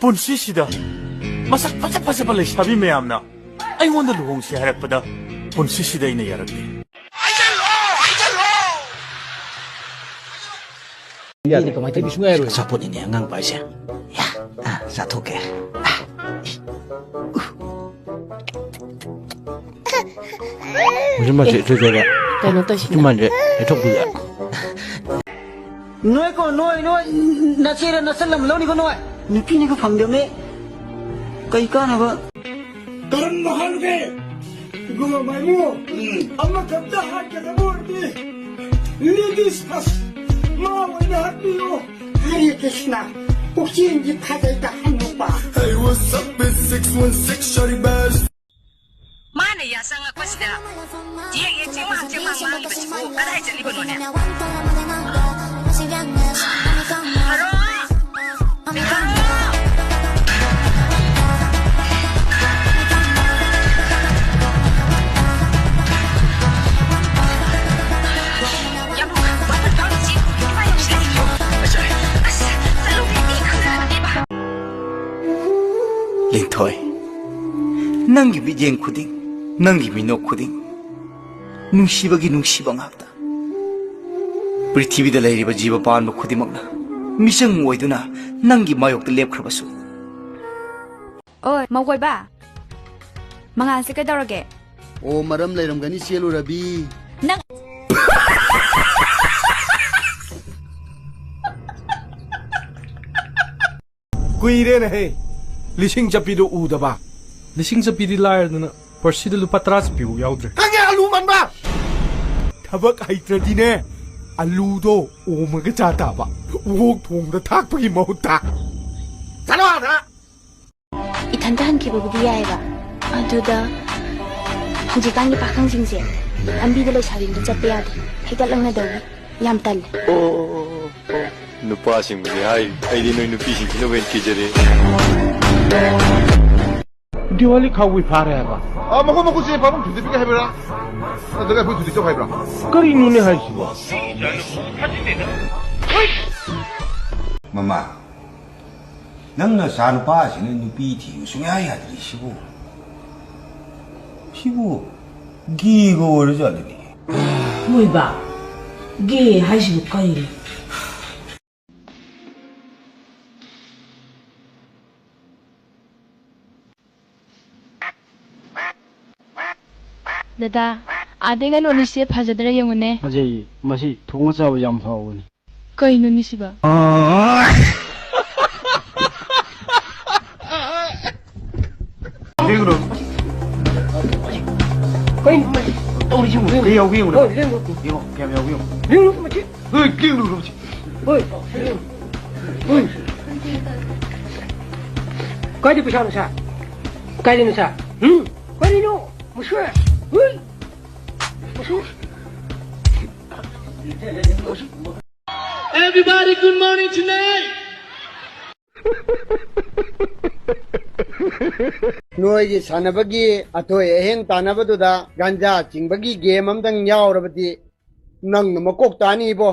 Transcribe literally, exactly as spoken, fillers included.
ꯄꯨꯟꯁꯤꯁꯤꯗ ꯃꯁꯛ ꯐꯖ ꯐꯖꯕ ꯂꯩꯁꯥꯕꯤ ꯃꯌꯥꯝꯅ ꯑꯩꯉꯣꯟꯗ ꯂꯨꯍꯣꯡꯁꯤ ꯍꯥꯏꯔꯛꯄꯗ ꯄꯨꯟꯁꯤꯁꯤꯗ ꯑꯩꯅ ꯌꯥꯔꯛꯇꯦ꯫ ꯌꯥꯗꯦ꯫ ꯀꯃꯥꯏꯅ ꯇꯧꯅꯤ? ꯁꯨꯡꯌꯥ ꯌꯥꯔꯣꯏ꯫ ꯑꯆꯥꯄꯣꯠꯅꯤꯅꯦ ꯑꯉꯥꯡ ꯄꯥꯏꯁꯦ꯫ ꯌꯥ, ꯑ, ꯆꯥꯊꯣꯛꯀꯦ꯫ ꯑ, ꯏ, ꯎ꯫ ꯃꯁꯤ ꯃꯁꯤ ꯊꯣꯏꯊꯣꯏꯕ꯫ ꯀꯩꯅꯣ ꯇꯧꯁꯤꯅ꯫ ꯃꯁꯤ ꯃꯥꯟꯁꯦ ꯂꯩꯊꯣꯛꯄꯤꯌꯨ꯫ ꯅꯣꯏꯀꯣ, ꯅꯣꯏ, ꯅꯣꯏ, ꯅꯆꯦꯔ ꯅꯆꯜ ꯑꯃ ꯂꯧꯅꯤꯀꯣ ꯅꯣꯏ꯫ ꯅꯨꯄꯤꯅꯒ ꯐꯪꯗꯕꯅꯦ꯫ ꯀꯩ ꯀꯥꯟꯅꯕ? ꯀꯔꯝꯕ ꯍꯥꯏꯔꯨꯒꯦ? ꯏꯕꯨꯡꯉꯣ ꯃꯥꯏꯕꯨ, ꯎꯝ꯫ ꯑꯃꯈꯛꯇ ꯍꯥꯠꯀꯗꯕ ꯑꯣꯏꯔꯗꯤ ladies first꯫ ꯃꯥ ꯑꯣꯏꯅ ꯍꯥꯠꯄꯤꯌꯨ꯫ ꯍꯔꯦ ꯀ꯭ꯔꯤꯁꯅ, ꯄꯨꯛꯆꯦꯜꯗꯤ ꯐꯖꯩꯗ ꯍꯅꯨꯕ꯫ Hey, what's up? It's six one six Shorty Bash. ꯃꯥꯅ ꯌꯥ ꯆꯪꯉꯛꯄꯁꯤꯗ ꯆꯦꯛ ꯍꯦꯛ ꯆꯦꯛ ꯃꯥꯡ ꯆꯦꯛ ꯃꯥꯡ ꯃꯥꯡꯉꯤꯕꯁꯤꯕꯨ ꯀꯗꯥꯏ ꯆꯠꯂꯤꯕꯅꯣꯅꯦ? ꯍꯔꯣ! ꯍꯔꯣ! ꯌꯥꯝ ꯂꯤꯟꯊꯣꯏ, ꯅꯪꯒꯤ ꯃꯤꯠꯌꯦꯡ ꯈꯨꯗꯤꯡ, ꯅꯪꯒꯤ ꯃꯤꯅꯣꯛ ꯈꯨꯗꯤꯡ, ꯅꯨꯡꯁꯤꯕꯒꯤ ꯅꯨꯡꯁꯤꯕ ꯉꯥꯛꯇ꯫ ꯄ꯭ꯔꯤꯊꯤꯕꯤꯗ ꯂꯩꯔꯤꯕ ꯖꯤꯕ ꯄꯥꯟꯕ ꯈꯨꯗꯤꯡꯃꯛꯅ ꯃꯤꯆꯪ ꯑꯣꯏꯗꯨꯅ ꯅꯪꯒꯤ ꯃꯥꯌꯣꯛꯇ ꯂꯦꯞꯈ꯭ꯔꯕꯁꯨ꯫ ꯑꯣꯏ, ꯃꯧꯒꯣꯏꯕ꯫ ꯃꯉꯥꯜꯁꯦ ꯀꯩꯗꯧꯔꯒꯦ? ꯑꯣ, ꯃꯔꯝ ꯂꯩꯔꯝꯒꯅꯤ, ꯆꯦꯜꯂꯨꯔꯕꯤ꯫ ꯅꯪ ꯀꯨꯏꯔꯦꯅꯦꯍꯦ, ꯂꯤꯁꯤꯡ ꯆꯠꯄꯤꯗꯣ ꯎꯗꯕ꯫ ꯂꯤꯁꯤꯡ ꯆꯠꯄꯤꯗꯤ ꯂꯥꯏꯔꯗꯅ, ꯄꯔꯁꯤꯗ ꯂꯨꯄꯥ ꯇꯔꯥ ꯆꯠꯄꯤꯐꯥꯎ ꯌꯥꯎꯗ꯭ꯔꯦ꯫ ꯅꯪꯒꯤ ꯑꯂꯨ ꯃꯟꯕ! ꯊꯕꯛ ꯍꯩꯇ꯭ꯔꯗꯤꯅꯦ, ꯑꯂꯨꯗꯣ ꯑꯣꯝꯃꯒ ꯆꯥ ꯇꯥꯕ, ꯑꯣꯛ ꯊꯣꯡꯗ ꯊꯥꯛꯄꯒꯤ ꯃꯍꯨꯠꯇ꯫ ꯆꯠꯂꯣ ꯑꯥꯗ! ꯏꯊꯟꯇ ꯍꯟꯈꯤꯕꯕꯨꯗꯤ ꯌꯥꯏꯑꯕ, ꯑꯗꯨꯗ ꯍꯧꯖꯤꯛꯀꯥꯟꯒꯤ ꯄꯥꯈꯪꯁꯤꯡꯁꯦ ꯂꯝꯕꯤꯗ ꯂꯩꯁꯥꯕꯤ ꯑꯝꯇ ꯆꯠꯄ ꯌꯥꯗꯦ, ꯍꯦꯛꯇ ꯂꯛꯅꯗꯧꯒꯤ꯫ ꯌꯥꯝ ꯇꯜꯂꯦ꯫ ꯑꯣ, ꯑꯣ, ꯑꯣ, ꯑꯣ, ꯑꯣ꯫ ꯅꯨꯄꯥꯁꯤꯡꯕꯨꯗꯤ ꯍꯥꯏ, ꯑꯩꯗꯤ ꯅꯣꯏ ꯅꯨꯄꯤꯁꯤꯡꯁꯤꯅꯕꯨ ꯍꯦꯟꯅ ꯀꯤꯖꯔꯦ꯫ ꯗꯤꯋꯥꯂꯤ ꯈꯥꯎꯕꯩ ꯐꯥꯔꯦ ꯍꯥꯏꯕ꯫ ꯑ, ꯃꯈꯨꯠ ꯃꯈꯨꯠꯁꯦ ꯄꯥꯕꯨꯡ ꯊꯨꯗꯦꯛꯄꯤꯒꯦ ꯍꯥꯏꯕ꯭ꯔꯥ? ꯅꯠꯇ꯭ꯔꯒ ꯑꯩꯈꯣꯏ ꯊꯨꯗꯦꯛꯆꯧ ꯍꯥꯏꯕ꯭ꯔꯥ? ꯀꯔꯤꯅꯣꯅꯦ ꯍꯥꯏꯁꯤꯕꯣ? ꯃꯃꯥ, ꯅꯪ ꯅꯆꯥꯅꯨꯄꯥꯁꯤꯅ ꯅꯨꯄꯤ ꯊꯤꯌꯨ ꯁꯨꯡꯌꯥ ꯌꯥꯗ꯭ꯔꯤꯁꯤꯕꯨ? ꯁꯤꯕꯨ ꯒꯦꯒ ꯑꯣꯏꯔꯖꯥꯠꯂꯅꯦ? ꯃꯣꯏꯕꯥ, ꯒꯦ ꯍꯥꯏꯁꯤꯕꯨ ꯀꯩꯅꯣ? ꯗꯗꯥ, ꯑꯥꯗꯩ ꯉꯥꯅꯨ ꯑꯅꯤꯁꯦ ꯐꯖꯗ꯭ꯔꯥ ꯌꯦꯡꯉꯨꯅꯦ꯫ ꯐꯖꯩꯌꯦ꯫ ꯃꯁꯤ ꯊꯣꯡꯉ ꯆꯥꯕ ꯌꯥꯝ ꯍꯥꯎꯕꯅꯤ꯫ ꯀꯩꯅꯣꯅꯦ ꯁꯤꯕꯣ? ꯌꯦꯡꯉꯨꯅꯨ꯫ ꯀꯩꯅꯣ ꯇꯧꯔꯤꯁꯤꯕꯨ? ꯀꯩ ꯌꯥꯎꯒꯦ ꯌꯦꯡꯉꯨꯅꯦ꯫ ꯍꯣꯏ, ꯌꯦꯡꯉꯨ꯫ ꯌꯦꯡꯉꯣ, ꯀꯌꯥꯝ ꯌꯥꯎꯒꯦ ꯌꯦꯡꯉꯣ꯫ ꯌꯦꯡꯉꯨ, ꯃꯁꯤ꯫ ꯍꯣꯏ, ꯌꯦꯡꯉꯨꯅꯨ, ꯃꯁꯤ꯫ ꯍꯣꯏ꯫ ꯍꯣꯏ꯫ ꯀꯥꯏꯗ ꯄꯩꯁꯥꯅꯣ, ꯁꯥꯔ? ꯀꯥꯏꯗꯅꯣ, ꯁꯥꯔ? ꯍꯨꯝ? ꯀꯔꯤꯅꯣ? ꯃꯁꯤ? ꯍꯨꯏ! ꯃꯁꯤ? Everybody, good morning tonight. ꯅꯣꯏꯒꯤ ꯁꯥꯟꯅꯕꯒꯤ ꯑꯊꯣꯏ ꯑꯍꯦꯟ ꯇꯥꯟꯅꯕꯗꯨꯗ ꯒꯟꯖꯥ ꯆꯤꯡꯕꯒꯤ ꯒꯦꯝ ꯑꯝꯇꯪ ꯌꯥꯎꯔꯕꯗꯤ ꯅꯪꯅ ꯃꯀꯣꯛ ꯇꯥꯅꯤ ꯏꯕꯣ꯫